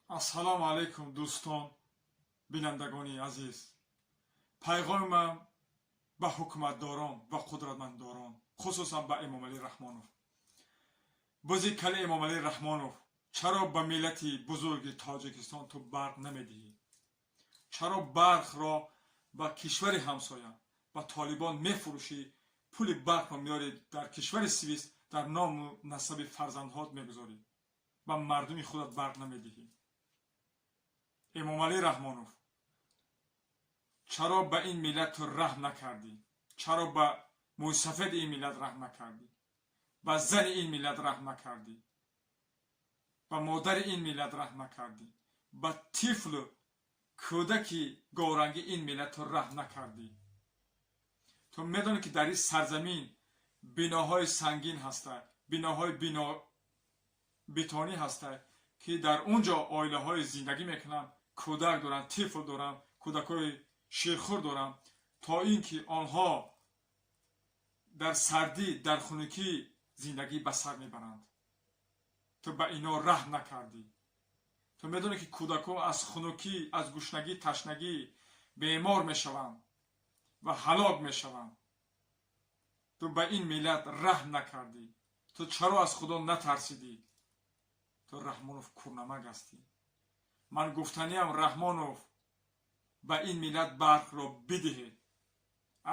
Ассалому алайкум, дӯстон, бинандагони азиз. Пайғомам ба ҳукуматдорон ва қудратманддорон, хусусан ба Эмомалӣ Раҳмонов. Бузи кали Эмомалӣ Раҳмонов, чаро ба миллати бузурги Тоҷикистон ту барқ намедиҳӣ? Чаро барқро ба кишвари ҳамсоя, ба Толибон мефурӯшӣ? Пули барқро меорӣ, дар кишвари Свис дар ному насаби фарзандҳот мегузорӣ, ба мардуми худат барқ намедиҳӣ. Эмомалӣ Раҳмонов, чаро ба ин миллат ту раҳм накардӣ? Чаро ба мӯйсафеди ин миллат раҳм накардӣ, ба зани ин миллат раҳм накардӣ, ба модари ин миллат раҳм накардӣ, ба тифлу кӯдаки горанги ин миллат ту раҳм накардӣ? Ту медонӣ, ки дар ин сарзамин биноҳои сангин ҳаста, биноҳои бино бетонӣ ҳаста, ки дар он ҷо оилаҳои зиндагӣ мекунанд, кӯдак доранд, тифл доранд, кӯдакҳои ширхӯр доранд, то ин ки онҳо дар сардӣ, дар хунукӣ зиндагӣ ба сар мебаранд. Ту ба ино раҳм накардӣ. Ту медонӣ, ки кӯдакҳо аз хунукӣ, аз гушнагӣ, ташнагӣ бемор мешаванд ва ҳалок мешаванд. Ту ба ин миллат раҳм накардӣ. Ту чаро аз Худо натарсидӣ? Ту, Раҳмонов, курнамак ҳастӣ. Ман гуфтаниам, Раҳмонов, ба ин миллат барқро бидиҳед,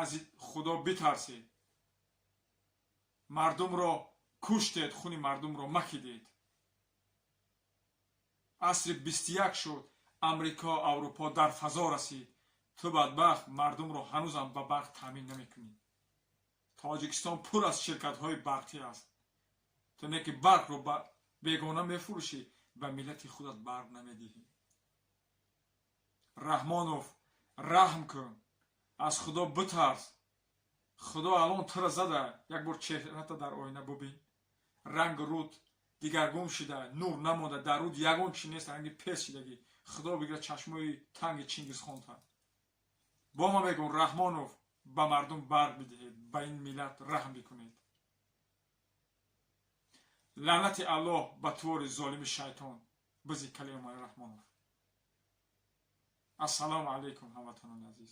аз Худо битарсед. Мардумро куштед, хуни мардумро макидед. Асри 21 шуд, Амрико, Аврупо дар фазо расид, ту, бадбахт, мардумро ҳанӯзам ба барқ таъмин намекунӣ. Тоҷикистон пур аз ширкатҳои барқӣ аст. Ту не ки барқро ба бегона мефурӯшӣ, ба миллати худат барқ намедиҳӣ. Раҳмонов, раҳм кун, аз Худо битарс. Худо алон тура зада. Як бор чеҳрата дар оина бубин. Ранг рӯт дигаргун шида, нур намонда дар рӯд, ягон чи нест, ранги пес шидагӣ. Худо бигирад чашмои танги Чингизхонта. Бо ма мегӯм, Раҳмонов, ба мардум барқ бидиҳед, ба ин миллат раҳм бикунед. Лаънати Аллоҳ ба тувори золими шайтон, бузи кали Эмомалӣ Раҳмонов. Ассалому алайкум, ҳамватанони азиз.